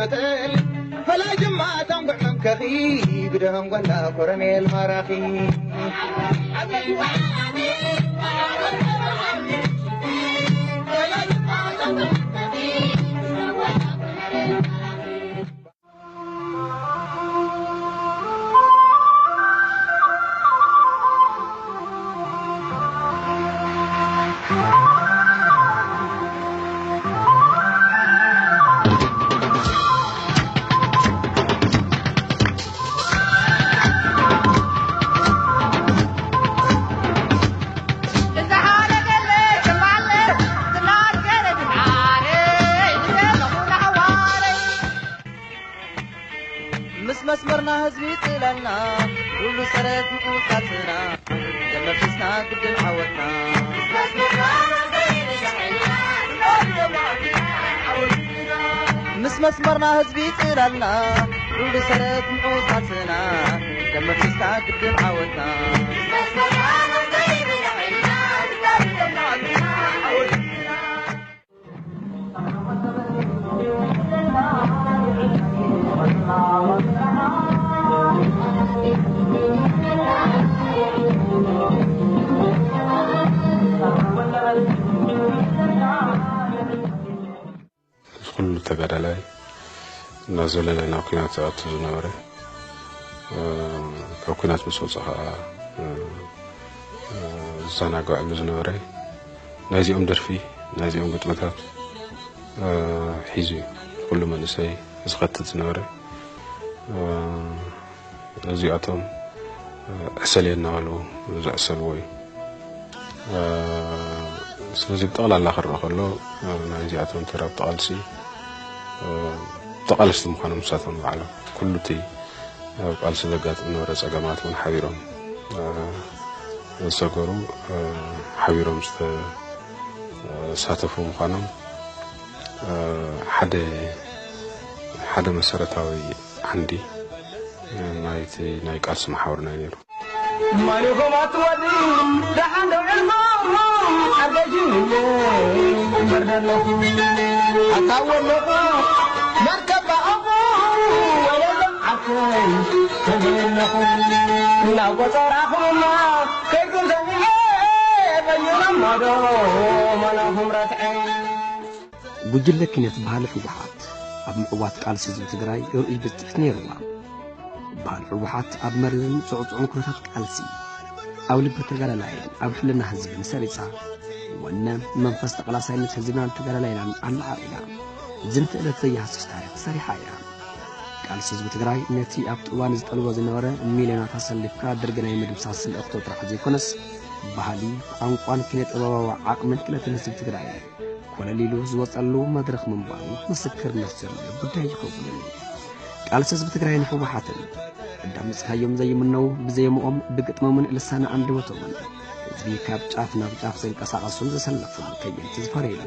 ፈላይ ጅማ ታንጉዕ መንከኺ ብደሆን ጓንዳ ኮረኔል ማራኺ። ምስ መስመርና ህዝቢ ይጽለልና ኩሉ ሰረት ንቑሳትና ደመፊስና ግድን ዓወትና። ምስ መስመርና ህዝቢ ይጽለልና ኩሉ ሰረት ንቑሳትና ደመፊስና ግድን ዓወትና። ኩሉ ተጋዳላይ እናዘለለ ናብ ኲናት ዝኣቱ ዝነበረ፣ ካብ ኲናት ምስ ወፀ ከዓ ዝዘናግዐሉ ዝነበረ፣ ናይዚኦም ደርፊ፣ ናይዚኦም ግጥምታት ሒዙ እዩ ኩሉ መንእሰይ ዝኸትት ዝነበረ። እዚኣቶም ዕሰል እናበሉ ዝዕሰልዎ እዩ። ስለዚ ብጠቕላላ ክረኣ ከሎ ናይዚኣቶም ተራ ኣብቲ ቃልሲ ተቓለስቲ ምዃኖም ንሳቶም ባዕሎም ኩሉ እቲ ኣብ ቃልሲ ዘጋጥም ነበረ ጸገማት እውን ሓቢሮም ዝሰገሩ ሓቢሮም ዝተሳተፉ ምዃኖም ሓደ ሓደ መሰረታዊ ዓንዲ ናይቲ ናይ ቃልሲ መሓውርና እዩ ነይሩ። ማን ኢኹም ኣትወዲ ደሓን ደው ኢልኩም ኣገጅ እምበር ደለኹ ኣታ ወለኹ መርከብ ኣቑ ወለሎ ዓርከይ ተዘየለኹ ናብ ቆጸራኹምማ ከይኩም ሰሚዐ በይኖም ማዶ ማናኹም ረትዐ ጉጅለ ኪነት ባህሊ ህወሓት ኣብ ምዕዋት ቃልሲ ህዝቢ ትግራይ ርኡይ ብፅሒት ነይርዋ። ባህሊ ህወሓት ኣብ መሪርን ፅዕፅዑን ኩነታት ቃልሲ ኣብ ልቢ ተጋዳላይን ኣብ ሕልና ህዝብን ሰሪፃ። ወነ መንፈስ ተቓላሳይነት ህዝብናን ተጋዳላይናን ኣለዓዒላ ዝንትእለት ዘየሃስስ ታሪኽ ሰሪሓ እያ። ቃልሲ ህዝቢ ትግራይ ነቲ ኣብቲ እዋን ዝጠልቦ ዝነበረ ሚልዮናት ኣሰሊፍካ ደርጊ ናይ ምድምሳስ ልእኽቶ ጥራሕ ዘይኮነስ ባህሊ፣ ቋንቋን ኪነ ጥበባዊ ዓቕምን ክእለትን ህዝቢ ትግራይ ኮለል ኢሉ ዝወፀሉ መድረኽ ምንባሩ ምስክርነት ዘድልዮ ጉዳይ ኣይኸውን። ቃልሲ ህዝቢ ትግራይን ህወሓትን እንዳመፅካዮም ዘይምነው ብዘየምኦም ብግጥሞምን ልሳነ ኣንደበቶምን ህዝቢ ካብ ጫፍ ናብ ጫፍ ዘንቀሳቐሱን ዘሰለፉን ከየንቲ ዝፈረዩሉ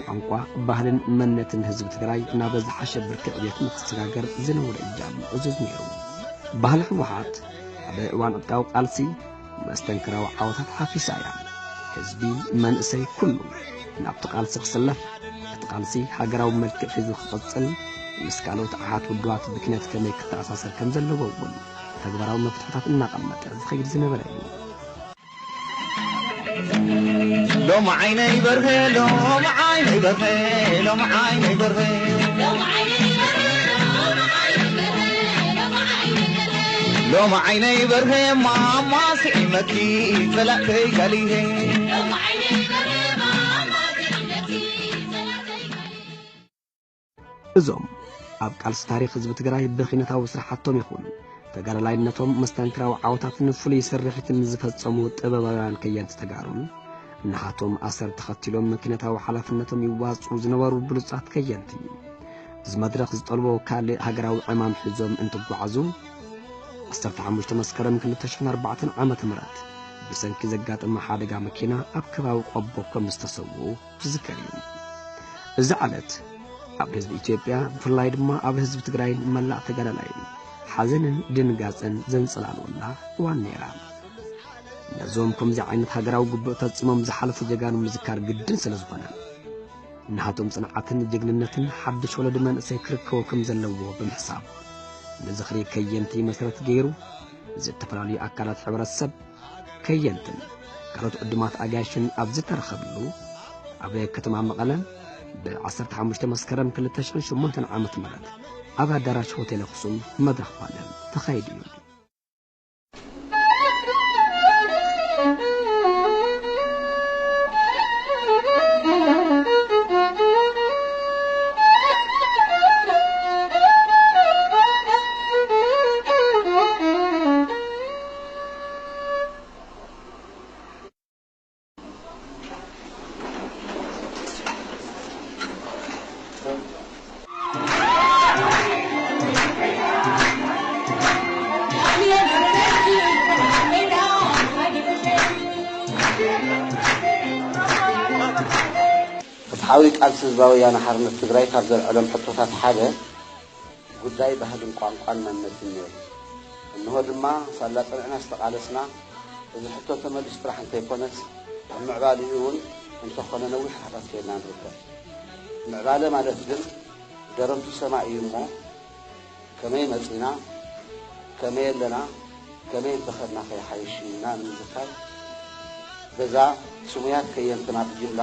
ቋንቋ፣ ባህልን መንነትን ህዝቢ ትግራይ ናብ ዝሓሸ ብርኪ ዕብየት ንክሰጋገር ዝነበሮ እጃም ዕዙዝ ነይሩ። ባህሊ ህወሓት ሓደ እዋን ዕጥቃዊ ቃልሲ መስተንክራዊ ዓወታት ሓፊሳ እያ። ህዝቢ፣ መንእሰይ ኩሉ ናብቲ ቃልሲ ክስለፍ፣ እቲ ቃልሲ ሃገራዊ መልክዕ ሒዙ ክቕጽል ምስ ካልኦት ኣሓት ውድባት ብኪነት ከመይ ክተኣሳሰር ከም ዘለዎ እውን ተግባራዊ መፍትሕታት እናቐመጠ ዝኸይድ ዝነበረ እዩ። ሎሚ ዓይነይ በርሀ ሎሚ ዓይነይ በርሀ ሎሚ ዓይነይ በርሀ ሎሚ ዓይነይ በርሀ ማማ ስዒመኪ ጸላእተይ ጋሊሄ እዞም ኣብ ቃልሲ ታሪኽ ህዝቢ ትግራይ ብኺነታዊ ስራሓቶም ይኹን ተጋዳላይነቶም መስተንክራዊ ዓወታትን ፍሉይ ስርሒትን ዝፈጸሙ ጥበባውያን ከየንቲ ተጋሩን ናሃቶም ኣሰር ተኸቲሎም ኪነታዊ ሓላፍነቶም ይዋፅኡ ዝነበሩ ብሉፃት ከየንቲ እዚ መድረኽ ዝጠልቦ ካልእ ሃገራዊ ዕማም ሒዞም እንትጓዓዙ ዓሰርተ ሓሙሽተ መስከረም ክልተ ሽሕን ኣርባዕተን ዓመተ ምህረት ብሰንኪ ዘጋጠመ ሓደጋ መኪና ኣብ ከባቢ ቆቦ ከም ዝተሰውኡ ዝዝከር እዩ። እዚ ዕለት ኣብ ህዝቢ ኢትዮጵያ ብፍላይ ድማ ኣብ ህዝቢ ትግራይን መላእ ተጋዳላይን ሓዘንን ድንጋፀን ዘንፀላልወላ እዋን ነይራ። ነዞም ከምዚ ዓይነት ሃገራዊ ግቡእ ፈፂሞም ዝሓለፉ ጀጋኑ ምዝካር ግድን ስለ ዝኾነ ናቶም ጽንዓትን ጅግንነትን ሓድሽ ወለዶ መንእሰይ ክርከቦ ከም ዘለዎ ብምሕሳብ፣ ንዝኽሪ ከየንቲ መሰረት ገይሩ፣ ዝተፈላለዩ ኣካላት ሕብረተሰብ፣ ከየንትን ካልኦት ዕዱማት ኣጋይሽን ኣብ ዝተረኸብሉ፣ ኣብ ከተማ መቐለ ብ15 መስከረም ክልተ ሽሕን ሸሞንተን ዓመተ ምህረት ኣብ ኣዳራሽ ሆቴል ኣኽሱም መድረኽ ፓነል ተኻይዱ እዩ። ፍትሓዊ ቃልሲ ህዝባዊ ወያነ ሓርነት ትግራይ ካብ ዘልዐሎም ሕቶታት ሓደ ጉዳይ ባህልን ቋንቋን መንነትን ነይሩ። እንሆ ድማ ሳላ ጸኒዕና ዝተቓለስና፣ እዚ ሕቶ ተመሊሱ ጥራሕ እንተይኮነስ፣ ኣብ ምዕባሊኡ እውን እንተኾነ ነዊሕ ርሕቀት ከይድና ንርከብ። ምዕባለ ማለት ግን ደረቱ ሰማይ እዩ እሞ፣ ከመይ መጺና፣ ከመይ ኣለና፣ ከመይ እንተኸድና ከይሓይሽ እዩ ኢልና ንምዝካር፣ በዛ ስሙያት ከየንትና ብጅምላ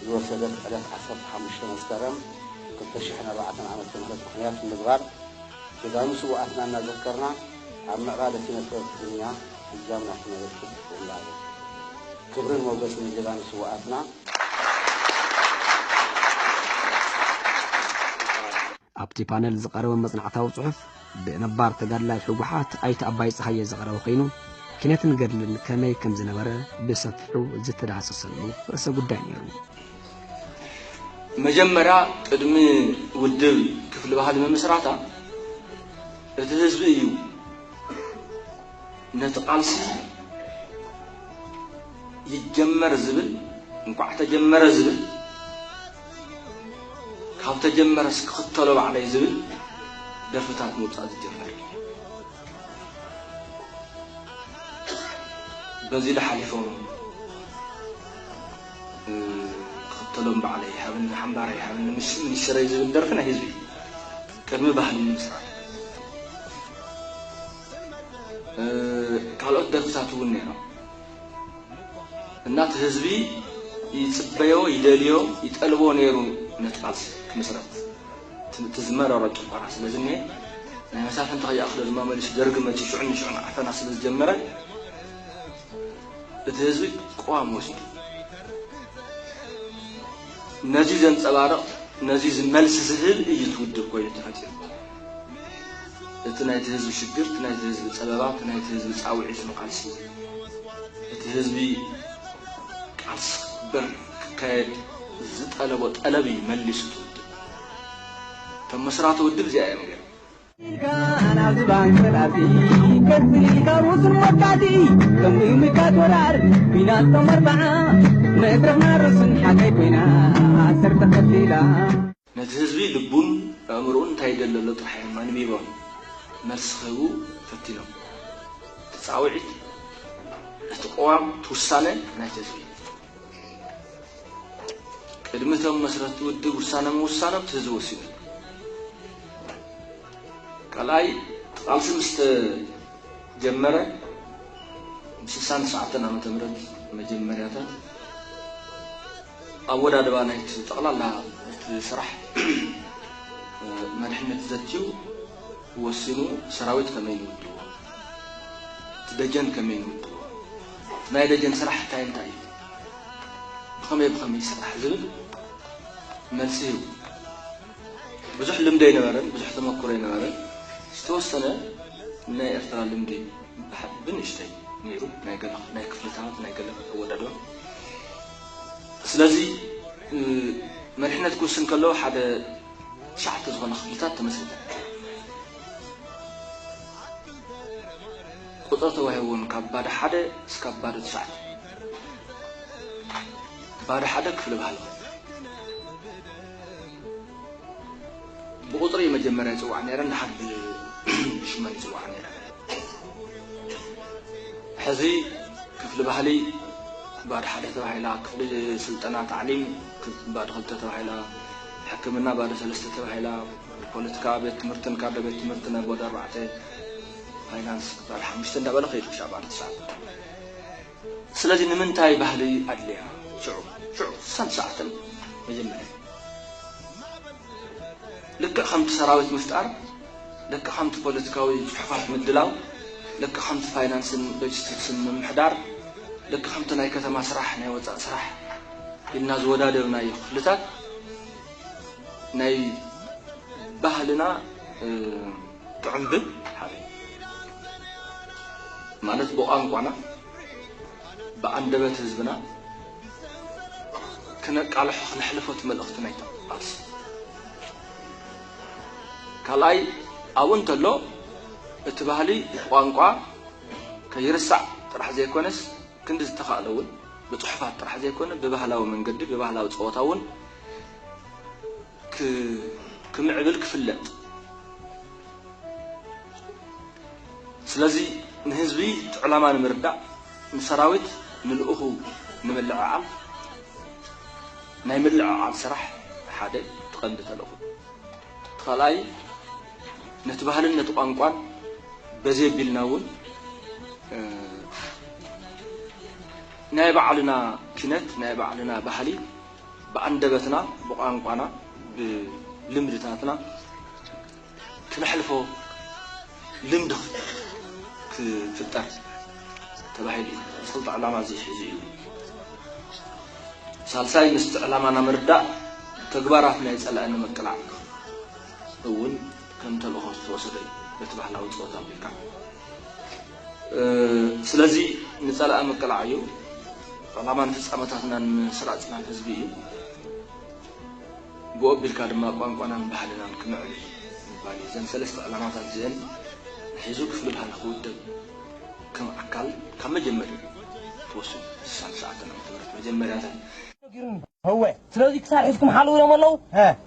ዝወሰደት ዕለት ዓሰርተ ሓሙሽተ መስከረም ክልተ ሽሕን ኣርባዕተን ዓመተ ምህረት ምኽንያት ብምግባር፣ ጀጋኑ ስውኣትና እናዘከርና፣ ኣብ ምዕባለ ስነ ጥበብ ትግርኛ እጃምና ክነበርክት ንላቦ። ክብርን ሞገስን ንጀጋኑ ስውኣትና። ኣብቲ ፓነል ዝቐረበ መጽናዕታዊ ጽሑፍ፣ ብነባር ተጋድላይ ህወሓት ኣይተ ኣባይ ጸሃየ ዝቐረበ ኮይኑ፣ ኪነትን ገድልን ከመይ ከም ዝነበረ ብሰፊሑ ዝተዳህሰሰሉ ርእሰ ጉዳይ ነይሩ። መጀመርያ፣ ቅድሚ ውድብ ክፍሊ ባህሊ ምምስራታ፣ እቲ ህዝቢ እዩ ነቲ ቃልሲ ይጀመር ዝብል፣ እንኳዕ ተጀመረ ዝብል፣ ካብ ተጀመረስ ክኽተሎ ባዕለይ ዝብል ደርፍታት ምውጻእ ዝጀመር። በዚ ኢለ ሓሊፎም፣ እ፣ ክኽተሎም ባዕለይ፣ ሃብኒ ሓምባረይ፣ ሃብኒ ምስ-፣ ሚኒስትረይ ዝብል ደርፊ ናይ ህዝቢ እዩ። ቅድሚ ባህሊ ንምስራሕ። እ፣ ካልኦት ደርፍታት እውን ነይሮም። እና እቲ ህዝቢ ይጽበዮ፣ ይደልዮ፣ ይጠልቦ ነይሩ ነቲ ቃልሲ ክምስረት። እቲ፣ እቲ ዝመረሮ ጭቆና ስለ ዝኒሀ፣ ናይ መሳፍንቲ ከይኣኽሎ ድማ መሊሱ ደርጊ መጺኡ ሽዑ ንሽዑ ዓፈና ስለ ዝጀመረ፣ እቲ ህዝቢ ቅዋም ወሲዱ። ነዚ ዘንጸባርቕ፣ ነዚ መልሲ ዝህብ እዩ እቲ ውድብ ኮይኑ ተፈጢሩ። እቲ ናይቲ ህዝቢ ሽግር፣ እቲ ናይቲ ህዝቢ ጸበባ፣ እቲ ናይቲ ህዝቢ ጻውዒት ንቃልሲ፣ እቲ ህዝቢ ቃልሲ ክግበር ክካየድ ዝጠለቦ ጠለብ እዩ መሊሱ እቲ ውድብ። እቶም መስራቲ ውድብ እዚኣ እዮም ገይሮም። ኢልካ ናብ ዝባን ጸላእቲ፣ ቀጽሊልካ ሩስን ወቃቲ፣ ከም ምካት ወራር፣ ኲናት ቶም ኣርብዓ፣ መድረኽና ርእስን ሓቀይ ኮይና፣ ዓሰርተ ቀቲላ። ነቲ ህዝቢ ልቡን ኣእምሮኡን እንታይ ይደሊ ኣሎ ጥራሕ እዮም ኣንቢቦም መልሲ ክህቡ ፈቲኖም። እቲ ጻውዒት፣ እቲ ቅዋም፣ እቲ ውሳነ ናይቲ ህዝቢ። ቅድሚ እቶም መስረትቲ ውድብ ውሳነ ምውሳኖም እቲ ህዝቢ ወሲኑ። ካልኣይ፣ እቲ ቃልሲ ምስ ተጀመረ፣ ብ69 ዓመተ ምህረት መጀመርያታት ኣወዳድባ ናይቲ ጠቕላላ እቲ ስራሕ መድሕነት ዘትዩ ወሲኑ፣ ሰራዊት ከመይ ንውድዎ፣ እቲ ደጀን ከመይ ንውድዎ፣ ናይ ደጀን ስራሕ እንታይ እንታይ እዩ፣ ብኸመይ ብኸመይ ይስራሕ ዝብል መልሲ ሂቡ። ብዙሕ ልምዲ ኣይነበረን፣ ብዙሕ ተመክሮ ኣይነበረን። ዝተወሰነ ናይ ኤርትራ ልምዲ ብሓ-፣ ብንእሽተይ ነይሩ፣ ናይ ገለ፣ ናይ ክፍልታት፣ ናይ ገለ ኣወዳድባ። ስለዚ፣ እ፣ መሪሕነት ክውስን ከሎ ሓደ ትሽዓተ ዝኾነ ክፍልታት ተመስሪተን። ቁጽሪ ተዋሂቡን ካብ ባዶ ሓደ እስካብ ባዶ ትሽዓተ። ባዶ ሓደ ክፍሊ ባህሊ። ብቁጽሪ መጀመርያ ይጽዋዕ ነይረን፣ ድሓር ብ-፣ ብሽመን ይጽዋዕ ነይረን። ሕዚ ክፍሊ ባህሊ ባዶ ሓደ ተባሂላ፣ ክፍሊ ስልጠና ታዕሊም ባዶ ክልተ ተባሂላ፣ ሕክምና ባዶ ሰለስተ ተባሂላ፣ ፖለቲካ ቤት ትምህርትን ካድረ ቤት ትምህርትን ኣብ ባዶ ኣርባዕተ፣ ፋይናንስ ባዶ ሓሙሽተ እንዳበለ ከይዱ ክሻዕ ባዶ ትሽዓተ። ስለዚ ንምንታይ ባህሊ ኣድልያ? ሽዑ ሽዑ ሳን ሰዓትን መጀመርያ ልክዕ ከምቲ ሰራዊት ምፍጣር፣ ልክዕ ከምቲ ፖለቲካዊ ጽሑፋት ምድላው፣ ልክዕ ከምቲ ፋይናንስን ሎጂስቲክስን ምምሕዳር፣ ልክዕ ከምቲ ናይ ከተማ ስራሕ ናይ ወጻእ ስራሕ ኢልና ዝወዳደርናዮ ክፍልታት ናይ ባህልና ጥዑምብን ሓደ ማለት ብቋንቋና ብኣንደበት ህዝብና ክነቃልሖ ክነሕልፎ እቲ መልእኽቲ ናይቲ ቃልሲ። ካልኣይ ኣብኡ እንተሎ እቲ ባህሊ ቋንቋ ከይርሳዕ ጥራሕ ዘይኮነስ ክንዲ ዝተኻእለ እውን ብፅሑፋት ጥራሕ ዘይኮነ ብባህላዊ መንገዲ ብባህላዊ ፀወታ እውን ክምዕብል ክፍለጥ። ስለዚ ንህዝቢ እቲ ዕላማ ንምርዳእ ንሰራዊት ንልእኹ ንምልዕዓል ናይ ምልዕዓል ስራሕ ሓደ ትቐንዲ ተልእኹ። እቲ ካልኣይ ነቲ ባህልን ነቲ ቋንቋን በዚ ኣቢልና እውን ናይ ባዕልና ኪነት ናይ ባዕልና ባህሊ ብኣንደበትና ብቋንቋና ብልምድታትና ክነሕልፎ ልምዲ ክፍጠር ተባሂሉ እዩ። ሰልጣ ዕላማ እዚ ሒዙ እዩ። ሳልሳይ ምስቲ ዕላማና ምርዳእ ተግባራት ናይ ፀላኢ ንምቅላዕ እውን ከም ተልእኾ ዝተወሰደ እዩ። በቲ ባህላዊ ፀወታ ኣቢልካ ስለዚ ንፀላኢ ምቅላዕ እዩ። ዕላማን ፍፃመታትናን ምስራፅናን ህዝቢ እዩ። ብኡ ኣቢልካ ድማ ቋንቋናን ባህልናን ክምዕብል ምባል እዩ። እዘን ሰለስተ ዕላማታት እዚአን ሒዙ ክፍሊ ባህሊ ክውደብ ከም ኣካል ካብ መጀመርያ ተወሲኑ ስሳን ሰዓትን ዓመተ ምህረት መጀመርያተን እወ ስለዚ ክሳብ ሒዝኩም ሓልው እዮም ኣለዉ።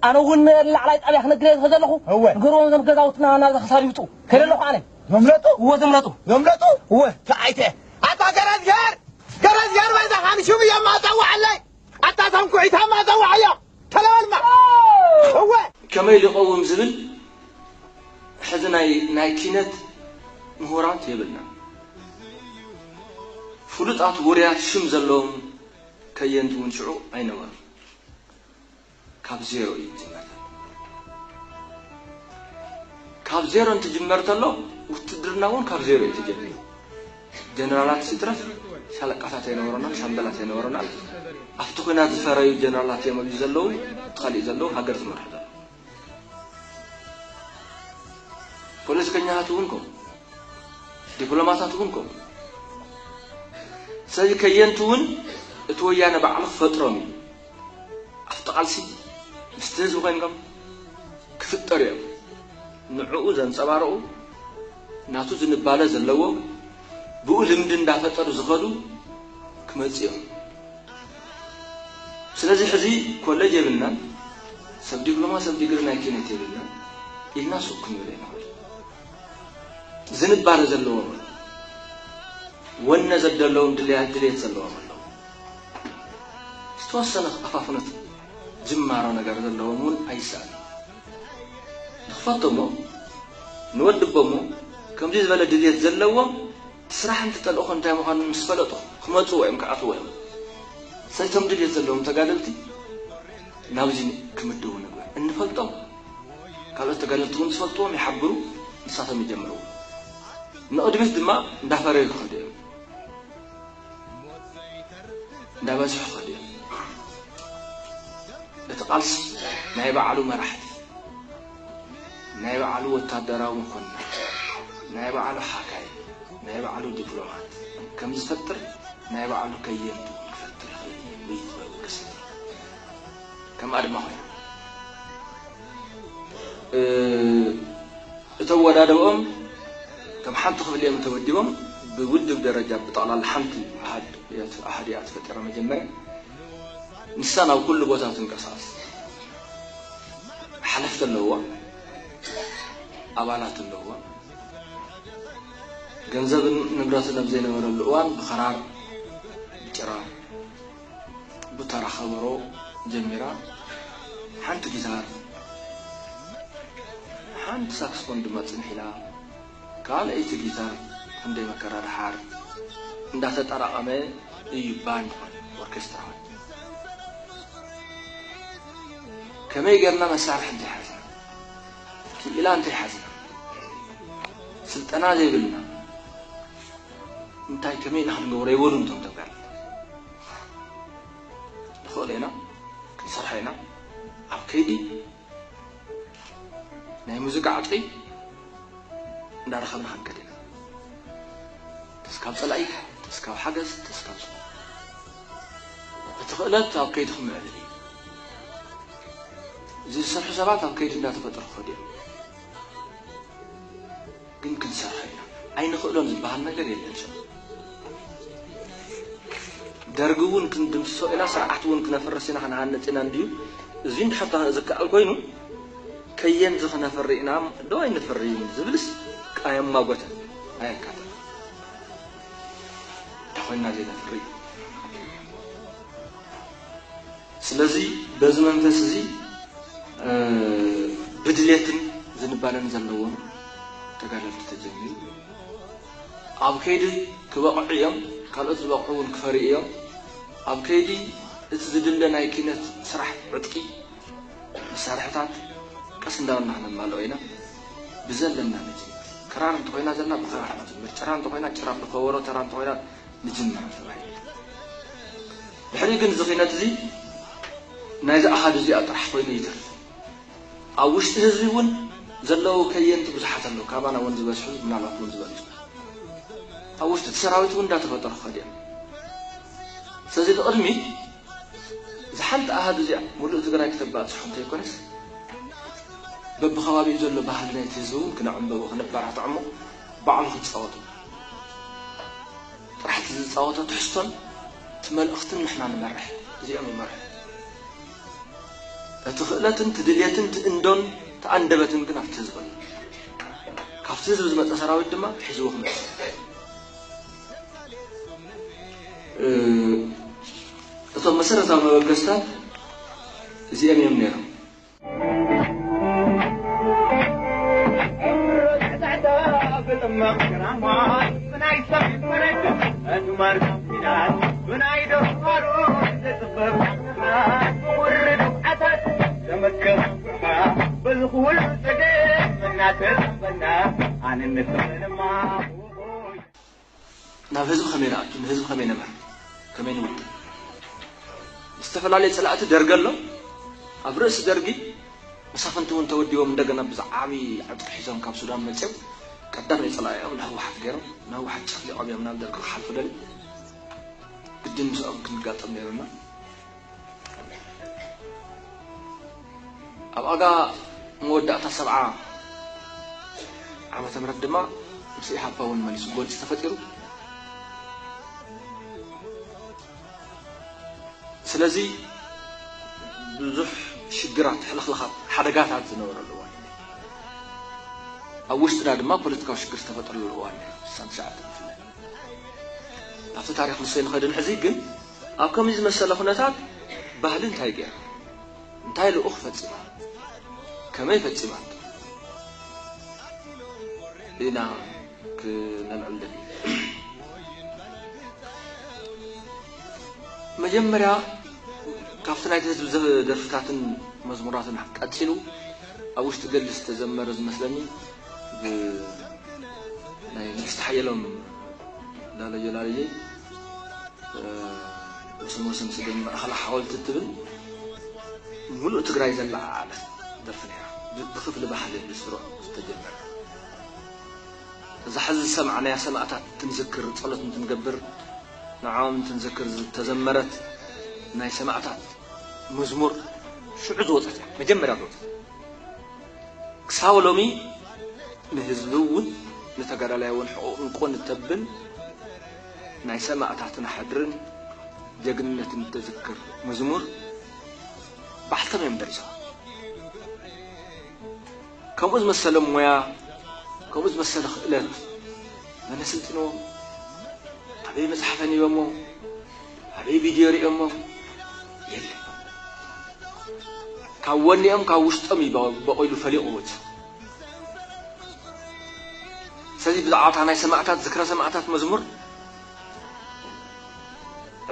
ኣነ እውን ላዕላይ ጣብያ ክነግር እየ ዘለኹ። እወ ንገርዎም ዘም ገዛውትና ናብዛ ክሳብ ይውጡ ከይደ ኣለኹ ኣነ። ዘምለጡ እወ ዘምለጡ ዘምለጡ እወ ተዓይተ ኣታ ገረዝገር ገረዝገር ባይዛኻ ንሽም እዮም ኣፀዋዕለይ ኣታ ተንኩዒታ ማፀዋዕ እዮም ተለበልማ እወ ከመይ ዝቐውም ዝብል ሕዚ ናይ ናይ ኪነት ምሁራት የብልና። ፍሉጣት ውሩያት ሽም ዘለዎም ከየንቲ እውን ሽዑ ኣይነበሩ። ካብ ዜሮ እዩ ዝጅመር። ካብ ዜሮ እንትጅመር ተሎ ውትድርና እውን ካብ ዜሮ እዩ ተጀሚሩ። ጀነራላት ሲትረፍ ሻለቃታት ኣይነበሩናን ሻምበላት ኣይነበሩናን። ኣብቲ ኩናት ዝፈረዩ ጀነራላት እዮም ኣብዚ ዘለዉ፣ እቲ ካሊእ ዘለዉ ሃገር ዝመርሑ ዘለዉ። ፖለቲከኛታት እውን ከምኡ፣ ዲፕሎማታት እውን ከምኡ። ስለዚ ከየንቲ እውን እቲ ወያነ ባዕሉ ክፈጥሮም እዩ። ኣብቲ ቃልሲ ምስቲ ህዝቢ ኮይንኩም ክፍጠሩ እዮም። ንዕኡ ዘንፀባረቑ ናቱ ዝንባለ ዘለዎ ብኡ ልምዲ እንዳፈጠሩ ዝኸዱ ክመፅእ እዮም። ስለዚ ሕዚ ኮሌጅ የብልናን፣ ሰብ ዲፕሎማ ሰብ ዲግሪ ናይ ኪነት የብልናን ኢልና ሱቅ ክንብል ኣይንኽእል። ዝንባለ ዘለዎም ወነ ዘለዎም ድልያ- ድልየት ዘለዎም ኣለዉ። ዝተወሰነ ኣፋፍኖት ጅማሮ ነገር ዘለዎም እውን ኣይሰኣን። ንኽፈቶ እሞ ንወድቦ እሞ ከምዚ ዝበለ ድልየት ዘለዎም እቲ ስራሕ እንትጠልእኹ እንታይ ምዃኑ ምስ ፈለጡ ክመፅዎ እዮም ክኣትዎ እዮም። ስለቶም ድልየት ዘለዎም ተጋደልቲ ናብዚ ክምድቡ ንግበር እንፈልጦም ካልኦት ተጋደልቲ እውን ዝፈልጥዎም ይሓብሩ። ንሳቶም ይጀምርዎ ንቕድሚት ድማ እንዳፈረዩ ክኸዱ እዮም። እንዳበዝሑ ክኸዱ እዮም። እቲ ቃልሲ ናይ ባዕሉ መራሕቲ፣ ናይ ባዕሉ ወታደራዊ መኮንናት፣ ናይ ባዕሉ ሓካይ፣ ናይ ባዕሉ ዲፕሎማት ከም ዝፈጥር ናይ ባዕሉ ከየንቲ ክፈጥር ይኽእል እዩ። ወይ ጥበቡ ክስብ ከም ኣድማ ኮይኑ እተወዳደኦም ከም ሓንቲ ክፍሊ እዮም ተወዲቦም ብውድብ ደረጃ ብጠቕላላ ሓንቲ ኣሃድ እያ ተፈጢራ መጀመርያ ንሳ ናብ ኩሉ ቦታ ትንቀሳቐስ ሓለፍቲ ኣለዎ ኣባላት ኣለዎ ገንዘብን ንብረትን ኣብ ዘይነበረሉ እዋን ብኸራር ብጭራ ብተራ ከበሮ ጀሚራ፣ ሓንቲ ጊታር፣ ሓንቲ ሳክስፎን ድማ ጽንሕ ኢላ፣ ካልኣይቲ ጊታር ክንደይ መከራ ደሓር እንዳተጠራቐመ እዩ ባንድ ኾነ፣ ኦርኬስትራ ኾነ። ከመይ ጌርና መሳርሒ እንተይሓዝና፣ ክኢላ እንተይሓዝና፣ ስልጠና ዘይብልና፣ እንታይ ከመይ ኢና ክንገብሮ ይበሉ እንቶም ተጋር። ንኽእሎ ኢና፣ ክንሰርሖ ኢና። ኣብ ከይዲ ናይ ሙዚቃ ዕጥቂ እንዳረኸብና ክንከድ ኢና። ተስካብ ጸላኢ፣ ተስካብ ሓገዝ፣ ተስካብ ዝኾነ። እቲ ክእለት ኣብ ከይዲ ክምዕብል እዩ። እዚ ዝሰርሑ ሰባት ኣብ ከይዲ እንዳተፈጠሩ ክኸዱ እዮም። ግን ክንሰርሖ ኢና። ኣይንኽእሎን ዝበሃል ነገር የለን። ሰብ ደርጊ እውን ክንድምስሶ ኢና፣ ስርዓት እውን ክነፍርስ ኢና፣ ክንሃንጽ ኢና እንድዩ። እዚ እንድሕር ታ-፣ ዝከኣል ኮይኑ፣ ከየንዚ ክነፍሪ ኢና ዶ ኣይንፍርይን ዝብልስ ኣየማጎተን፣ ኣየካተን። እንታይ ኮይንና ዘይነፍሪ? ስለዚ በዚ መንፈስ እዚ፣ እ፣ ብድሌትን ዝንባለን ዘለዎም ተጋደልቲ ተጀሚሩ። ኣብ ከይዲ ክበቕዑ እዮም፣ ካልኦት ዝበቕዑ እውን ክፈርዩ እዮም። ኣብ ከይዲ እቲ ዝድለ ናይ ኪነት ስራሕ ዕጥቂ፣ መሳርሕታት ቀስ እንዳበልና ክነማልኦ ኢና። ብዘለና ንጅምር። ክራር እንተኾይና ዘለና ብክራር ንጅምር። ጭራ እንተኾይና ጭራ፣ ብከበሮ ተራ እንተኾይና ንጅምር ተባሂሉ። ድሕሪ ግን እዚ ኪነት እዚ ናይዚ ኣሃዱ እዚኣ ጥራሕ ኮይኑ ይተርፍ። ኣብ ውሽጢ ህዝቢ እውን ዘለዉ ከየንቲ ብዙሓት ኣለዉ። ካባና እውን ዝበዝሑ፣ ምናልባት እውን ዝበልጹ። ኣብ ውሽጢ እቲ ሰራዊት እውን እንዳተፈጠሩ ክኸዱ እዮም። ስለዚ ብቕድሚት እዚ ሓንቲ ኣሃዱ እዚኣ ሙሉእ ትግራይ ክተባጽሖ እንተይኮነስ፣ በብኸባቢኡ ዘሎ ባህሊ ናይቲ ህዝቢ እውን ክነዕምበቦ፣ ክነበራትዖ እሞ ባዕሉ ክጻወቱ። ጥራሕ እቲ ዝጻወቶ ትሕዝቶን እቲ መልእኽትን ንሕና ንመርሕ፣ እዚኦም ይመርሑ። እቲ ክእለትን እቲ ድልየትን እቲ እንዶን እቲ ኣንደበትን ግን ኣብቲ ህዝቢ ኣሎ። ካብቲ ህዝቢ ዝመጸ ሰራዊት ድማ ሒዝዎ ክመጽእ። እ፣ እቶም መሰረታዊ መበገስታት እዚኦም እዮም ነይሮም። ናብ ህዝቢ ከመይ ንኣቱ፣ ንህዝቢ ከመይ ነምር፣ ከመይ ንውጥን። ዝተፈላለየ ጸላእቲ ደርጊ ኣሎ። ኣብ ርእሲ ደርጊ መሳፍንቲ እውን ተወዲቦም እንደገና ብዛዕቢ ዕጥቂ ሒዞም ካብ ሱዳን መጺኦም ቀዳማይ ጸላኢኦም ንህወሓት ገይሮም ንህወሓት ጨፍሊቖም እዮም ናብ ደርጊ ክሓልፉ ደልዮም። ግድን ምስኦም ክንጋጠም ነይሩና። ኣብ ኣጋ መወዳእታ ሰብዓ ዓመተ ምህረት ድማ ምስ ኢሃፓ እውን መሊሱ ጎንፂ ተፈጢሩ። ስለዚ ብዙሕ ሽግራት፣ ሕልኽልኻት፣ ሓደጋታት ዝነበረሉ እዋን እዩ። ኣብ ውሽጥና ድማ ፖለቲካዊ ሽግር ዝተፈጠረሉ እዋን እዩ። ስሳን ትሽዓተን ብፍላይ ኣብቲ ታሪኽ ንሰይ ንኸድን ሕዚ ግን ኣብ ከምዚ ዝመሰለ ኩነታት ባህሊ እንታይ ገይራ? እንታይ ልኡኽ ፈጺማ? ከመይ ፈጺማ? ኢና ክነልዕል ደሊ። መጀመርያ ካብቲ ናይቲ ህዝቢ ዘ-፣ ደርፍታትን መዝሙራትን ቀጺሉ ኣብ ውሽጢ ገድሊ ዝተዘመረ ዝመስለኒ ብ-፣ ናይ ንግስቲ ሓየሎም ላለየ ላለየ፣ እ፣ ወሰን ወሰን ስደን ማእኸላ ሓወልቲ እትብል ሙሉእ ትግራይ ዘለዓዓለት ደርፊ ነይራ። ብ-፣ ብክፍሊ ባህሊ ብስሩዕ ዝተጀመረ። እዛ ሕዚ ዝሰማዕናያ ሰማእታት እንትንዝክር፣ ጸሎት እንትንገብር፣ ንዕኦም እንትንዝክር ዝተዘመረት ናይ ሰማእታት መዝሙር ሽዑ ዝወጸት እያ፣ መጀመርያ ዝወጸት። ክሳብ ሎሚ ንህዝቢ እውን ንተጋዳላይ እውን ሕቑቕ እንኮ ንተብል ናይ ሰማእታትና ሕድርን ጀግንነትን እተዝክር መዝሙር ባዕልቶም እዮም ደሪሶም። ከምኡ ዝመሰለ ሞያ፣ ከምኡ ዝመሰለ ክእለት መን ኣሰልጢንዎም? ኣበይ መጽሓፍ ኣንቢቦሞ? ኣበይ ቪድዮ ሪኦሞ? የለን። ካብ ወኒኦም ካብ ውሽጦም እዩ በ-፣ በቂሉ ፈሊቑ ወፂኡ። ስለዚ ብዛዕባ እታ ናይ ሰማእታት፣ ዝክረ ሰማእታት መዝሙር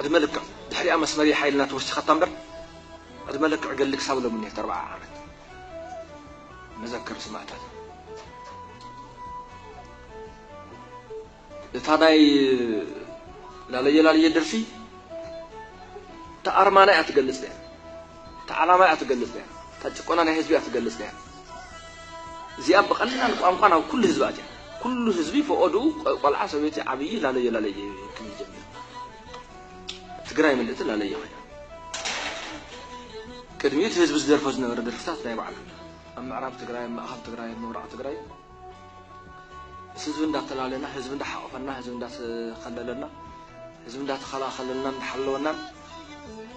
ዕድመ ልክዕ ድሕሪኣ መስመር ሓይልና ተወሲኻታ እምበር ዕድመ ልክዕ ገድሊ ክሳብ ሎሚ እኒሀት ኣርብዓ ዓመት መዘክር ሰማእታት። እታ ናይ ላለየ ላለየ ደርፊ እታ ኣርማና እያ ትገልጽ እያ። እታ ዓላማ እያ ትገልጽ እያ። እታ ጭቆና ናይ ህዝቢ እያ ትገልጽ እያ። እዚኣ ብቐላል ቋንቋ ናብ ኩሉ ህዝቢ ኣትያ። ኩሉ ህዝቢ ፈቐድኡ ቆ-፣ ቆልዓ ሰበይቲ ዓብዪ ላለየ ላለየ ክብል ጀሚሩ። ትግራይ ምልእቲ ላለየ ኮይና። ቅድሚኡ እቲ ህዝቢ ዝደርፎ ዝነበረ ደርፍታት ናይ ባዕሉ። ኣብ ምዕራብ ትግራይ፣ ኣብ ማእኸል ትግራይ፣ ኣብ ምብራቕ ትግራይ ምስ ህዝቢ እንዳተላለና፣ ህዝቢ እንዳሓቆፈና፣ ህዝቢ እንዳተኸለለና፣ ህዝቢ እንዳተኸላኸለና፣ እንዳሓለወናን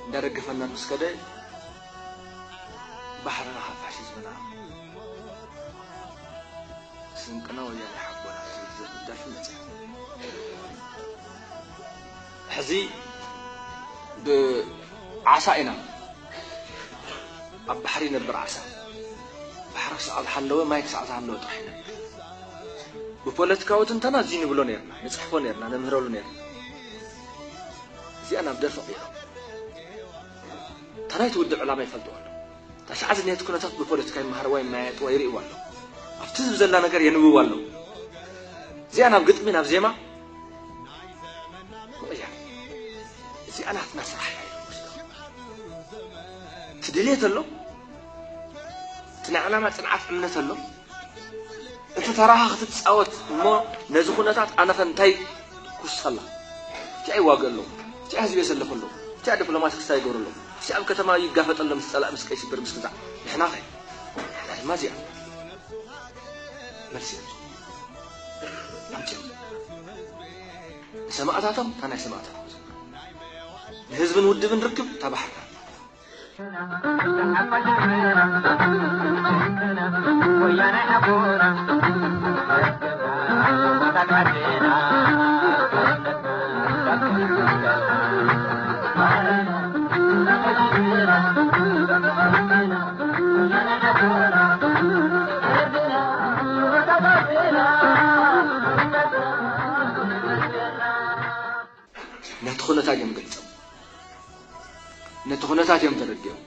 እንዳደገፈናን ምስ ከደ ባሕርና ካብ ፋሽዝምና ስንቅና ወያነ ሓቦና ዝብል ደርፊ መፅያ። ሕዚ ብዓሳ ኢና ኣብ ባሕሪ ይነብር ዓሳ። ባሕሪ ክሳዕ ዝሓለወ፣ ማይ ክሳዕ ዝሃለወ ጥራሕ ይነብር። ብፖለቲካዊ ትንተና እዚ ንብሎ ነርና፣ ንጽሕፎ ነርና፣ ነምህረሉ ነርና። እዚኣ ናብ ደርፊ ቀይሮም። እታ ናይቲ ውድብ ዕላማ ይፈልጥዎ ኣለዉ። እታ ሽዓ ዝኒሀት ኩነታት ብፖለቲካ ይመሃርዋ፣ ይመያየጥዋ፣ ይርእይዋ ኣለዉ። ኣብቲ ህዝቢ ዘላ ነገር የንብብዋ ኣለዉ። እዚኣ ናብ ግጥሚ፣ ናብ ዜማ ምቕያር። እዚኣ ናትና ስራሕ እያ ኢሉ ወስዶ። እቲ ድሌት ኣሎ፣ እቲ ናይ ዕላማ ጽንዓት እምነት ኣሎ። እቲ ተራኻ ክትጻወት እሞ ነዚ ኩነታት ኣነኸ እንታይ ክውስኸላ? እቲኣ ይዋገ ኣለዉ፣ እቲኣ ህዝቢ የሰልፍ ኣለዉ፣ እቲኣ ዲፕሎማሲ ክስታይ ይገብሩ ኣለዉ፣ እቲኣ ኣብ ከተማ ይጋፈጥ ኣሎ ምስ ጸላእ፣ ምስ ቀይ ሽብር፣ ምስ ግዛዕ። ንሕናኸ? ንሕና ድማ እዚኣ መልሲ ኣምጽኡ። ንሰማእታቶም፣ እታ ናይ ሰማእታት ንህዝብን ውድብን ርክብ፣ እታ ባሕርና። ነቲ ኩነታት እዮም ገልጾም። ነቲ ኩነታት እዮም ተረዲኦም።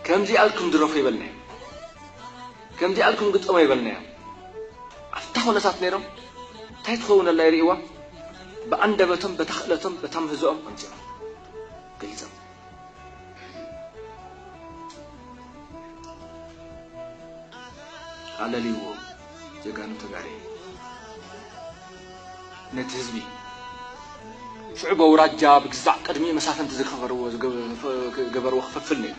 ከምዚ ኣልኩም ድረፉ ይበልናዮም። ከምዚ ኣልኩም ግጠሙ ይበልናዮም። ኣብታ ኩነታት ነይሮም እንታይ ትኸውን ኣላ ይርእይዋ። ብኣንደበቶም፣ በታ ክእለቶም፣ በታ ምህዞኦም ኣምጺኦም ገልጾም። ኣለልይዎ ጀጋኑ ተጋደይ ነቲ ህዝቢ። ሽዑ በውራጃ ብግዛዕ ቅድሚ መሳፍንቲ ዝገበርዎ፣ ዝገበ-፣ ገበርዎ ክፍፍል ነይሩ።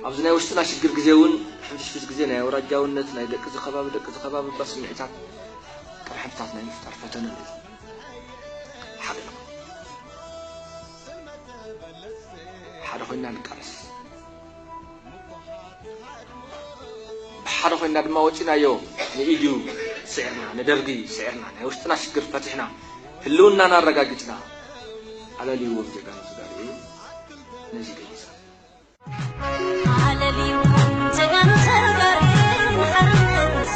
ኣብዚ ናይ ውሽጥና ሽግር ግዜ እውን ሕንፍሽፍሽ ግዜ ናይ ኣውራጃውነት፣ ናይ ደቂ ዝኸባቢ፣ ደቂ ዝኸባቢ እባ ስምዒታት ቅርሕንትታት ናይ ምፍጣር ፈተነ ነይሩ። ሓደ ንኹን። ሓደ ኮይና ንቃለስ። ብሓደ ኮይና ድማ ወፂናዮ። ንኢድዩ ስዒርና፣ ንደርጊ ስዒርና፣ ናይ ውሽጥና ሽግር ፈቲሕና፣ ህልውናና ኣረጋጊፅና። ኣለልይዎም ጀጋኑ ተጋሩ ነዚ ገሊፃ። ኣለልይዎም ጀጋኑ ተጋሩ ሓርነት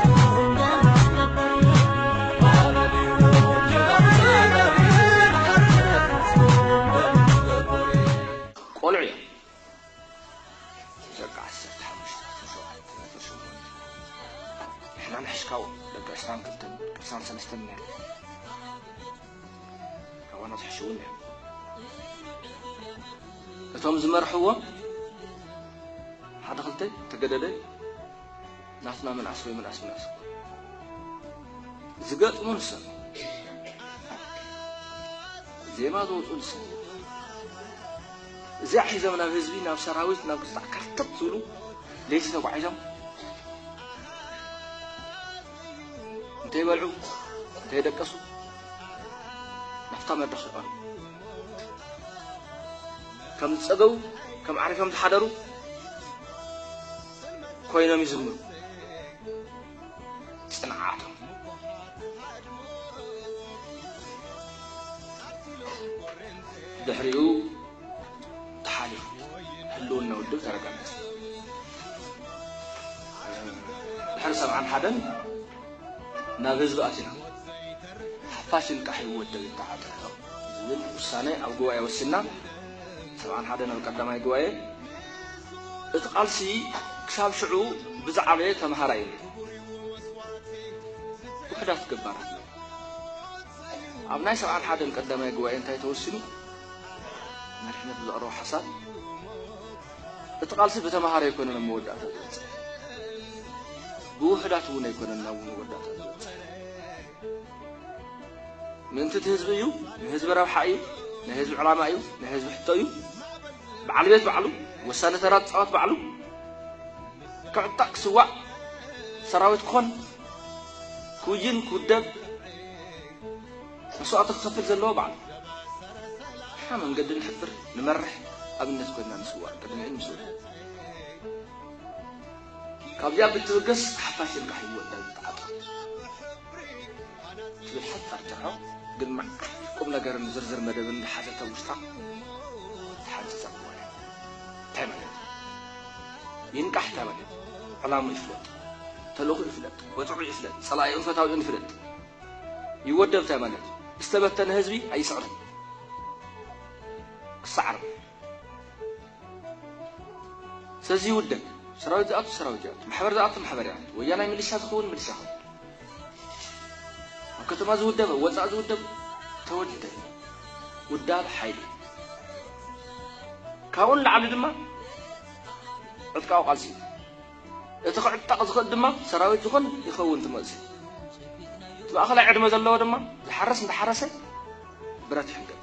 ቆልዑ እዮም። ደቂ ዓሰርተ ሓሙሽተ፣ ዓሰርተ ሸውዓተ፣ ዓሰርተ ሸሞንተ። ንሕና ንሕሽካዎ ደቂ ዕስራን ክልተን፣ ደቂ ዕስራን ሰለስተን ነርና። ካባና ዝሕሹ እውን ነይሩ። እቶም ዝመርሕዎ ሓደ ክልተ ተገደደ ናትና ምንኣስ ወይ ምንኣስ ምንኣስ እኮ። ዝገጥሙ ንሶም። ዜማ ዘውፅኡ ንሶም። እዚኣ ሒዞም ናብ ህዝቢ፣ ናብ ሰራዊት፣ ናብ ግዛዕ ከርተት ዝብሉ ለይቲ ተጓዒዞም እንተይበልዑ፣ እንተይደቀሱ ናብታ መድረኽ ይቐርቡ። ከም ዝፀገቡ፣ ከም ዓሪፎም ዝሓደሩ ኮይኖም ይዝምሩ። ጽንዓቶም። ድሕሪኡ ተሓሊፉ። ህልውና ውድብ ተረጋገጸ። ድሕሪ ሰብዓን ሓደን ናብ ህዝቢ ኣቲና፣ ሓፋሽ ይንቃሕ ይወደብ ይተዓጠቕ ዝብል ውሳነ ኣብ ጉባኤ ወሲንና። ሰብዓን ሓደን ኣብ ቀዳማይ ጉባኤ። እቲ ቃልሲ ክሳብ ሽዑ ብዝዓበየ ተምሃራይ እዩ። ውሑዳት ገባራት። ኣብ ናይ ሰብዓን ሓደን ቀዳማይ ጉባኤ እንታይ ተወሲኑ? መሪሕነት ብዘቕረቦ ሓሳብ፣ እቲ ቃልሲ ብተምሃሮ ኣይኮነን ኣብ መወዳእታ ዝበጽሕ፣ ብውሑዳት እውን ኣይኮነን ናብ መወዳእታ ዝበጽሕ። ምእንቲ እቲ ህዝቢ እዩ፣ ንህዝቢ ረብሓ እዩ፣ ናይ ህዝቢ ዕላማ እዩ፣ ናይ ህዝቢ ሕቶ እዩ። በዓል ቤት ባዕሉ፣ ወሳኒ ተራ ዝጻወት ባዕሉ፣ ክዕጠቕ ክስዋእ፣ ሰራዊት ክኾን፣ ክውይን ክውደብ፣ መስዋእቲ ክኸፍል ዘለዎ ባዕሉ። ንሕና መንገዲ ንሕብር፣ ንመርሕ፣ ኣብነት ኮይና ንስዋእ፣ ቅድሚኡ ንስዋእ። ካብዚኣ ብትብገስ ሓፋሽ ይንቃሕ ይወዳ ዝተዓጠ ትብል ሓጻር ጭርሖ፣ ግን መዓት ቁም ነገርን ዝርዝር መደብን ዝሓዘት ኣብ ውሽጣ፣ እቲ ሓንጺጻ ጉባኤ። እንታይ ማለት እዩ? ይንቃሕ እንታይ ማለት እዩ? ዕላምኡ ይፍለጥ፣ ተልእኾኡ ይፍለጥ፣ ወጽዑ ይፍለጥ፣ ጸላኢኡን ፈታዊኡን ይፍለጥ። ይወደብ እንታይ ማለት እዩ? ዝተበተነ ህዝቢ ኣይስዕርን። ክሰዓር። ስለዚ ይውደብ። ሰራዊት ዝኣቱ ሰራዊት ይኣቱ፣ ማሕበር ዝኣቱ ማሕበር ይኣቱ፣ ወያናይ ሚሊሻ ዝኸውን ሚሊሻ ይኸውን። ኣብ ከተማ ዝውደብ፣ ኣብ ወጻኢ ዝውደብ ተወደብ። ውዳብ ሓይሊ። ካብኡ ንላዕሊ ድማ ዕጥቃዊ ቃልሲ እዩ። እቲ ክዕጠቕ ዝኽእል ድማ ሰራዊት ዝኾን ይኸውን ትመጽእ። እቲ ማእኸላይ ዕድመ ዘለዎ ድማ ዝሓርስ እንዳሓረሰ ብረት ይሕንገጥ።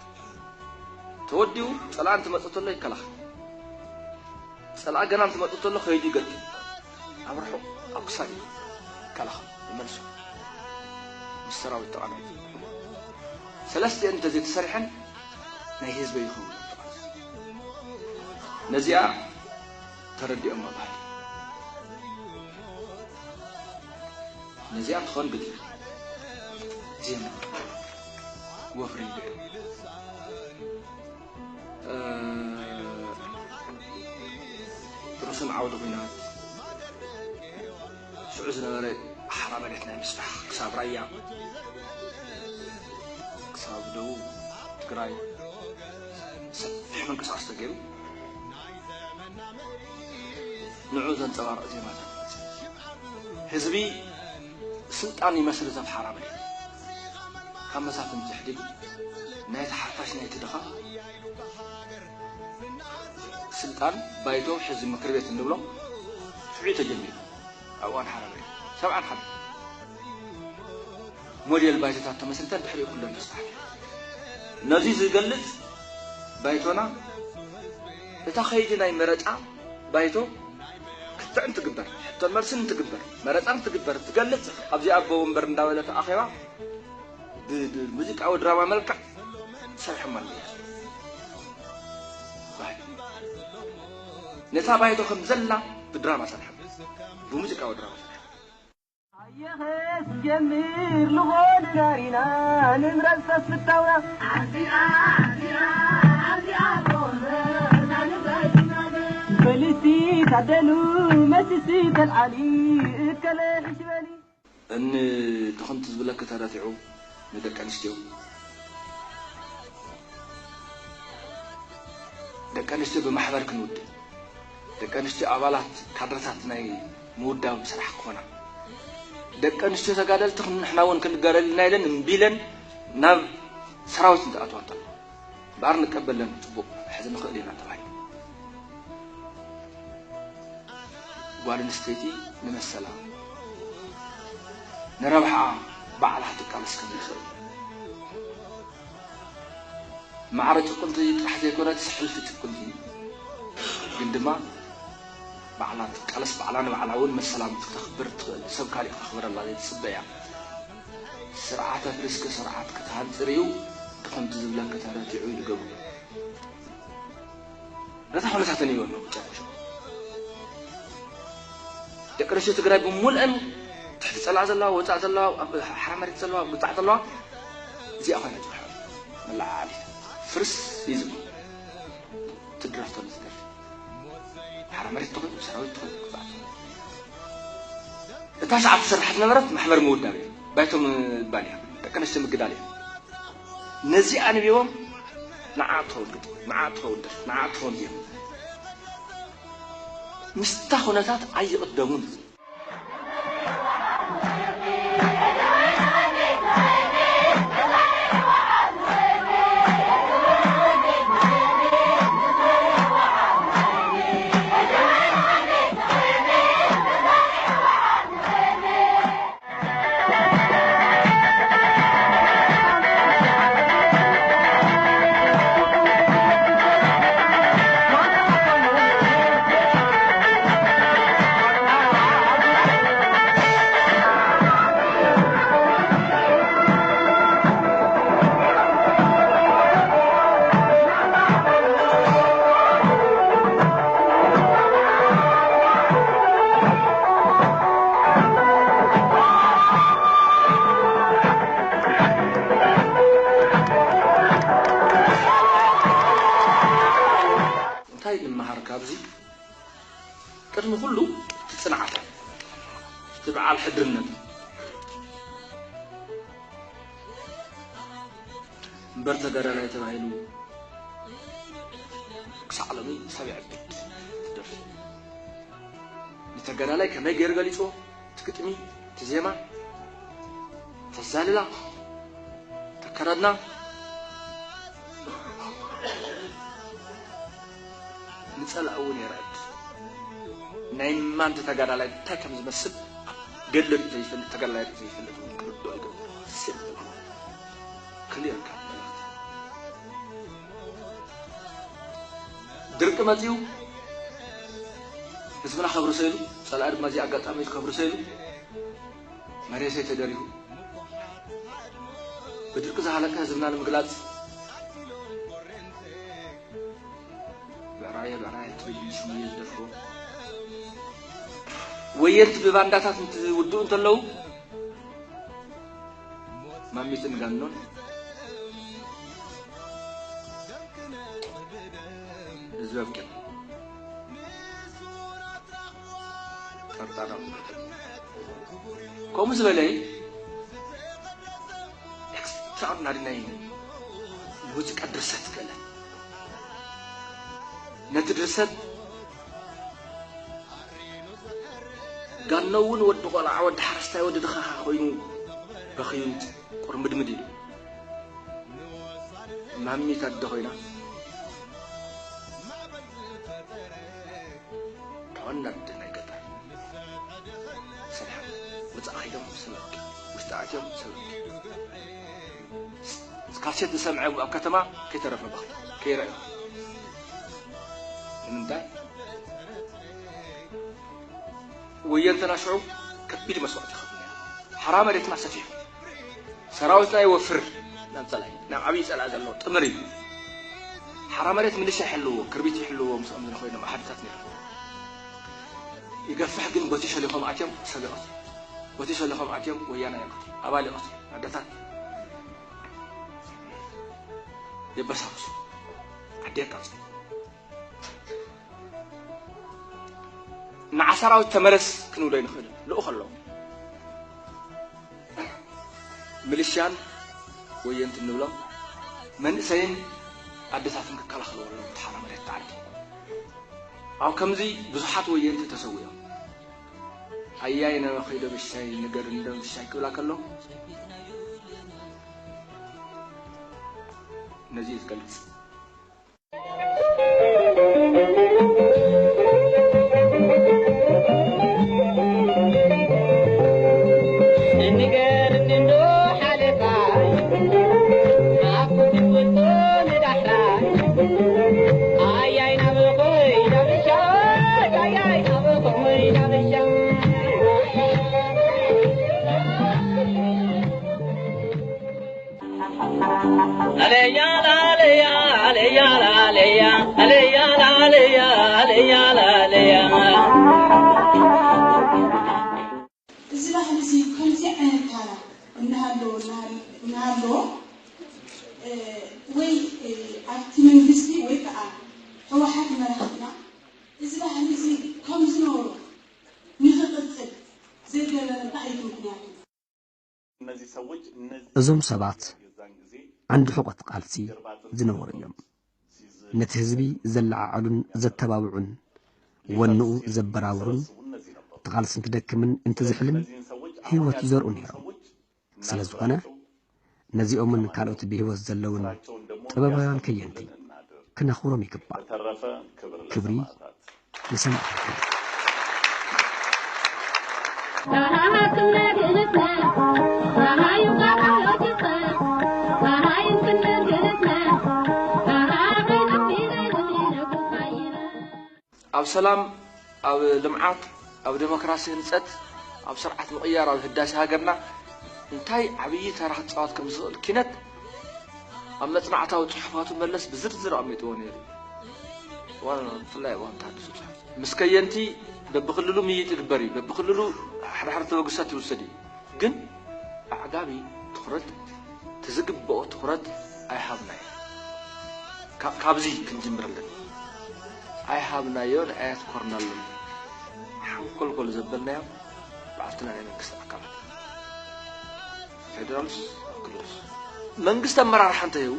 ተወዲኡ ጸላኢ እንትመጽእ ተሎ ይከላኸል። ጸላኢ ገና እንትመጽእ ተሎ ከይዱ ይገጥም። ኣብ ርሑቕ ኣብ ክሳድ እዩ ይከላኸል፣ ይመልሶ። ምስ ሰራዊት ተቓናይቱ። ሰለስቲአን እንተዘይተሰሪሐን ናይ ህዝበይ ይኸውን። ነዚኣ ተረዲኦማ ባህሊ። ነዚኣ ትኾን ግዲ ዜማ ወፍሪ ይብዕል። እ፣ ርእሱን ዓውዲ ኲናት ሽዑ ዝነበረ ሓራ መሬት ናይ ምስፋሕ ክሳብ ራያ፣ ክሳብ ደቡብ ትግራይ ሰፊሕ ምንቅስቃስ ተገይሩ። ንዑ ዘንጸባርቕ ዜማታት ህዝቢ ስልጣን ይመስርት ኣብ ሓራ መሬት። ካብ መሳፍንቲ ሕድግ ናይቲ ሓፋሽ ናይቲ ድኻ ስልጣን ባይቶ ሕዚ ምክር ቤት እንብሎ ሽዑ ተጀሚሩ። ኣብ እዋን ሓራ መሬት ሰብዓን ሓደ ሞዴል ባይቶታት ተመስሪተን ድሕሪኡ ኩለን ተስፋሕፊሐን። ነዚ ዝገልጽ ባይቶና እታ ከይዲ ናይ መረጻ ባይቶ ክትዕን ትግበር፣ ሕቶን መልስን ትግበር፣ መረጻን ትግበር ትገልጽ ኣብዚ ኣቦ ወንበር እንዳበለ እቲ ኣኼባ ብ-፣ ብሙዚቃዊ ድራማ መልክዕ ሰሪሖም ኣለዉ። ባህሊ። ነታ ባይቶ ከም ዘላ ብድራማ ሰሪሖም። ብሙዚቃዊ ድራማ ሰሪሖም። ኣየኸስ ጀምር ልኾን ጋሪና ንምረጽ ተስፍታውና። በልስቲ ታደሉ መስስቲ ተልዓሊ እከለ ሕሽ በሊ። እኒ ድኽምቲ ዝብለኪ ተረቲዑ ንደቂ ኣንስትዮ። ደቂ ኣንስትዮ ብማሕበር ክንውድብ፣ ደቂ ኣንስትዮ ኣባላት ካድረታት ናይ ምውዳብ ስራሕ ክኾና፣ ደቂ ኣንስትዮ ተጋደልቲ ክን-፣ ንሕና እውን ክንጋደል ኢና ኢለን እምቢ ኢለን ናብ ሰራዊት እንትኣትዋ እንተለዋ፣ እምበኣር ንቀበለን ጽቡቕ ሕዚ ንኽእል ኢና ተባሂሉ። ጓል ኣንስተይቲ ንመሰላ ንረብሓ ባዕላ ክትቃለስ ከም ዝኽእል ማዕረ ጭቁንቲ ጥራሕ ዘይኮነትስ ሕልፊ ጭቁንቲ ግን ድማ ባዕላ ትቃለስ፣ ባዕላ ንባዕላ እውን መሰላ ክተኽብር ትኽእል፣ ሰብ ካሊእ ከኽብረላ ዘይትጽበያ ስርዓት ኣፍሪስኪ ስርዓት ክትሃንጺ ርኢዩ ድኽምቲ ዝብለኪ ተረቲዑ ኢሉ ገብሩ። ነታ ኩነታት ተንቢቦም እዮም መጨረሻ። ደቂ ኣንስትዮ ትግራይ ብምሉአን ትሕቲ ጸላእ ዘለዋ፣ ወጻእ ዘለዋ፣ ኣብ ሓራ መሬት ዘለዋ፣ ኣብ ግዛዕ ዘለዋ፣ እዚኣ ኮይና ትብሕር መለዓዓሊት። ፍርስ እዩ ዝብሉ። ትድረፍ ተሎ ትደርፍ። ሓራ መሬት ትኹን ሰራዊት ትኹን ግብኣት። እታ ሰዓት ትሰርሕ ዝነበረት ማሕበር ምውዳብ እያ። ባይቶ ምባል እያ። ደቂ ኣንስትዮ ምግዳል እያ። ነዚ ኣንቢቦም ንዓ ትኸውን ግጥሚ፣ ንዓ ትኸውን ደርፊ፣ ንዓ ትኸውን ዜማ። ምስታ ኩነታት ኣይቕደሙን። እንታይ ንምሃር ካብዚ? ቅድሚ ኩሉ እቲ ጽንዓት፣ እቲ በዓል ሕድርነት። እምበር ተጋዳላይ ተባሂሉ ክሳዕ ሎሚ ሰብ ይዕብድ ትደርፊ። ንተጋዳላይ ከመይ ገይሩ ገሊጽዎ? እቲ ግጥሚ፣ እቲ ዜማ፣ ተዛልላ፣ ተከዳድና፣ ንጸላኢ እውን የርዕድ። ናይ ማን ተጋዳላይ እንታይ ከም ዝመስል ገድሊ ርእዩ ዘይፈልጥ፣ ተጋዳላይ ርእዩ ዘይፈልጥ እውን ክርድኦ ይገብር። ስም ክልየር ካብ መልእኽቲ። ድርቂ መጺኡ ህዝብና ከብርሰ ኢሉ፣ ጸላኢ ድማ እዚ ኣጋጣሚ ኢሉ ከብርሰ ኢሉ መሬተይ ተደሪኹ። ብድርቂ ዝሃለቀ ህዝብና ንምግላጽ ብዕራየ ብዕራየ ትብል ስሙ እየ ዝደርፎ። ወየንቲ ብባንዳታት እንትውድኡ እንተለዉ ማሚትን ጋኖን ህዝቢ ኣብቂዑ። ጠርጣራ ከምኡ ዝበለ ኤክስትራኦርዲናሪ ናይ ሙዚቃ ድርሰት ክእለት። ነቲ ድርሰት ጋኖ እውን ወዲ ቆልዓ፣ ወዲ ሓረስታይ፣ ወዲ ድኻ ኮይኑ በኽዩ ቁርምድምድ ኢሉ። ማሚት ኣደ ኮይና ተወን ናብ ናይ ገጠር ሰሪሓ። ወፃእ ከይዶም ሰበብኪ፣ ውሽጢ ኣትዮም ሰበብኪ። ካሴት ዝሰምዐ ኣብ ከተማ ከይተረፈ በኽቲ ከይረኣዩ። ንምንታይ? ወየንትና ሽዑ ከቢድ መስዋእቲ ይኸፍሉ ነይሮም። ሓራ መሬትና ሰፊሑ። ሰራዊትና ይወፍር ናብ ጸላኢ፣ ናብ ዓብዪ ጸላኢ ዘሎ ጥምር እዩ። ሓራ መሬት ምልሻ ይሕልዎ፣ ክርቢት ይሕልዎ፣ ምስኦም ዝነ ኮይኖም ኣሃዱታት ነይሮም። ይገፍሕ ግን ቦቲ ሸሊኾም ኣትዮም ሰብ ይቐትሉ። ቦቲ ሸሊኾም ኣትዮም ወያና ይቐትሉ፣ ኣባል ይቐትሉ፣ ኣደታት የበሳብሱ፣ ዓዲ የቃጽሉ። ንዓ ሰራዊት ተመለስ ክንብሎ ኣይንኽእልን። ልኡኽ ኣለዎ። ምልሻን ወየንትን ንብሎም መንእሰይን ኣደታትን ክከላኸልዎ ኣለዎም። እቲ ሓራ መሬት ተዓርጊ። ኣብ ከምዚ ብዙሓት ወየንቲ ተሰዊኦም። ኣያይ ነበ ከይዶ ብሻይ ነገር እንደ ብሻይ ክብላ ከሎ ነዚ እዩ ዝገልጽ። እዚ ባህሊ እዚ ከምዚ ዓይነት ታራ እናሃለዎ እናሃለዎ ወይ ኣብቲ መንግስቲ ወይ ከዓ ህወሓት መራሕትና እዚ ባህሊ እዚ ከም ዝነበሮ ንኽቕጽል ዘይገበረ እንታይ እዩ እቲ ምኽንያቱ? እዞም ሰባት ዓንዲ ሕቖ እቲ ቃልሲ ዝነበሩ እዮም። ነቲ ህዝቢ ዘለዓዕሉን ዘተባብዑን፣ ወንኡ ዘበራብሩን፣ እቲ ቃልሲ እንትደክምን እንትዝሕልን ህይወት ይዘርኡ ነይሮም። ስለ ዝኾነ ነዚኦምን ካልኦት ብህይወት ዘለውን ጥበባውያን ከየንቲ ክነኽብሮም ይግባእ። ክብሪ ንሰማዕታትና። ኣብ ሰላም፣ ኣብ ልምዓት፣ ኣብ ዴሞክራሲ ህንፀት፣ ኣብ ስርዓት ምቕያር፣ ኣብ ህዳሴ ሃገርና እንታይ ዓብዪ ተራ ክፃወት ከም ዝኽእል ኪነት ኣብ መፅናዕታዊ ፅሑፋቱ መለስ ብዝርዝር ኣቐሚጥዎ ነይሩ። ዋና ብፍላይ ኣብ እዋን ተሃድሶ ፅሑፍ ምስ ከየንቲ በብክልሉ ምይይጥ ይግበር እዩ። በብክልሉ ሓደ ሓደ ተበግሶታት ይውሰድ እዩ። ግን ኣዕጋቢ ትኹረት፣ እቲ ዝግብኦ ትኹረት ኣይሃብናዮ። ካብ- ካብዚ ክንጅምር ኣለና። ኣይሃብናዮን ኣየትኮርናሉን። ሓንኮልኮል ዘበልናዮም ባዕልትና ናይ መንግስቲ ኣካላት ፌደራልስ ኣብ ክልልስ መንግስቲ ኣመራርሓ እንተሂቡ፣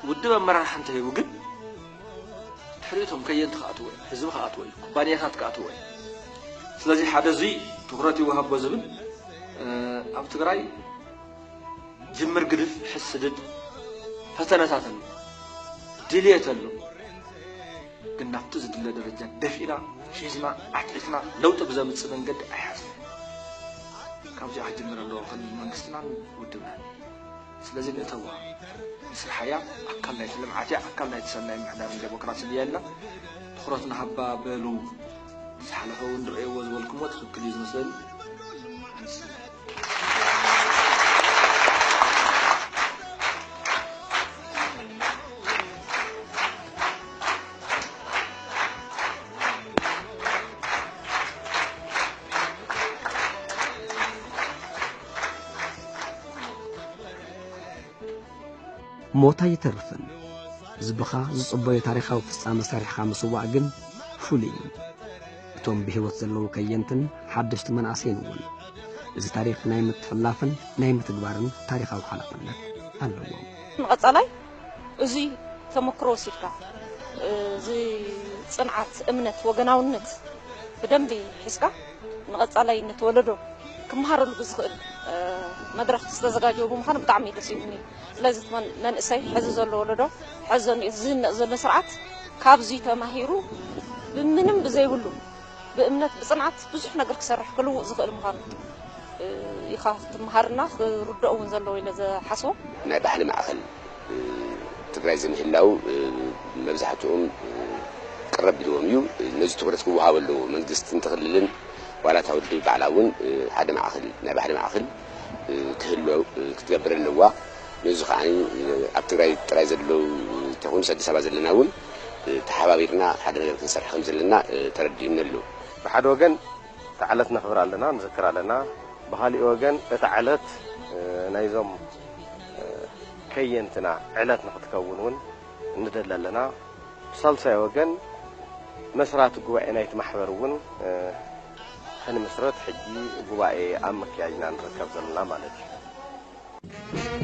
ውድብ ኣመራርሓ እንተሂቡ ግን ድሕሪኡ እቶም ከየንቲ ክኣትዎ እዮም፣ ህዝቢ ክኣትዎ እዩ፣ ኩባንያታት ክኣትዎ እዩ። ስለዚ ሓደ እዙይ ትኹረት ይወሃቦ ዝብል ኣብ ትግራይ ጅምር ግድፍ ሕስድድ ፈተነታት ኣሎ፣ ድልየት ኣሎ። ግን ናብቲ ዝድለ ደረጃ ደፊእና ሒዝና ዓትዒትና ለውጢ ብዘምፅእ መንገዲ ኣይሓዝና። ካብዚኣ ክጅምር ኣለዎ ክልል መንግስትናን ውድብናን። ስለዚ ንእተዋ ንስርሓያ ኣካል ናይቲ ልምዓት እያ፣ ኣካል ናይቲ ሰናይ ምሕዳርን ዴሞክራስን እያ ኢልና ትኹረት ንሃባ በሉ። ዝሓለፈ እውን ርእይዎ ዝበልኩሞ ትኽክል እዩ ዝመስለኒ። ሞት ኣይተርፍን። ህዝብኻ ዝጽበዮ ታሪኻዊ ፍጻመ ሰሪሕኻ ምስዋእ ግን ፍሉይ እዩ። እቶም ብህይወት ዘለዉ ከየንትን ሓደሽቲ መናእሰይን እውን እዚ ታሪኽ ናይ ምትሕልላፍን ናይ ምትግባርን ታሪኻዊ ሓላፍነት ኣለዎም። ንቐጻላይ እዙይ ተመክሮ ወሲድካ፣ እዚ ጽንዓት፣ እምነት፣ ወገናውነት ብደንቢ ሒዝካ ንቐጻላይነት ወለዶ ክመሃረሉ ብዝኽእል መድረኽ ዝተዘጋጀወ ብምዃኑ ብጣዕሚ እዩ ደስ ኢሉኒ። ስለዚ እቲ መን- መንእሰይ ሕዚ ዘሎ ወለዶ፣ ሕዚ ዘሎ ዝህነፅ ዘሎ ስርዓት ካብዙይ ተማሂሩ ብምንም ብዘይብሉ ብእምነት ብፅንዓት ብዙሕ ነገር ክሰርሕ ክልውጥ ዝኽእል ምዃኑ ኢኻ ትመሃርና ክርድኦ እውን ዘለዎ ኢለ ዝሓስቦ። ናይ ባህሊ ማእኸል ትግራይ ዝምህላው መብዛሕትኦም ቅረብ ኢልዎም እዩ። ነዚ ትኹረት ክወሃቦ ኣለዎ። መንግስትን ክልልን ዋላ እታ ውድብ ባዕላ እውን ሓደ ማእኸል ናይ ባህሊ ማእኸል ክህሎ ክትገብር ኣለዋ። ነዚ ከዓ ኣብ ትግራይ ጥራይ ዘለዉ እንተይኮኑስ ኣዲስ ኣበባ ዘለና እውን ተሓባቢርና ሓደ ነገር ክንሰርሕ ከም ዘለና ተረዲኡኒ ኣሎ። ብሓደ ወገን እታ ዕለት ነኽብር ኣለና፣ ንዝክር ኣለና። ብኻሊእ ወገን እታ ዕለት ናይዞም ከየንትና ዕለት ንኽትከውን እውን እንደሊ ኣለና። ብሳልሳይ ወገን መስራቲ ጉባኤ ናይቲ ማሕበር እውን ከንምስርት ሕጂ ጉባኤ ኣብ ምክያድ ኢና ንርከብ ዘለና ማለት እዩ።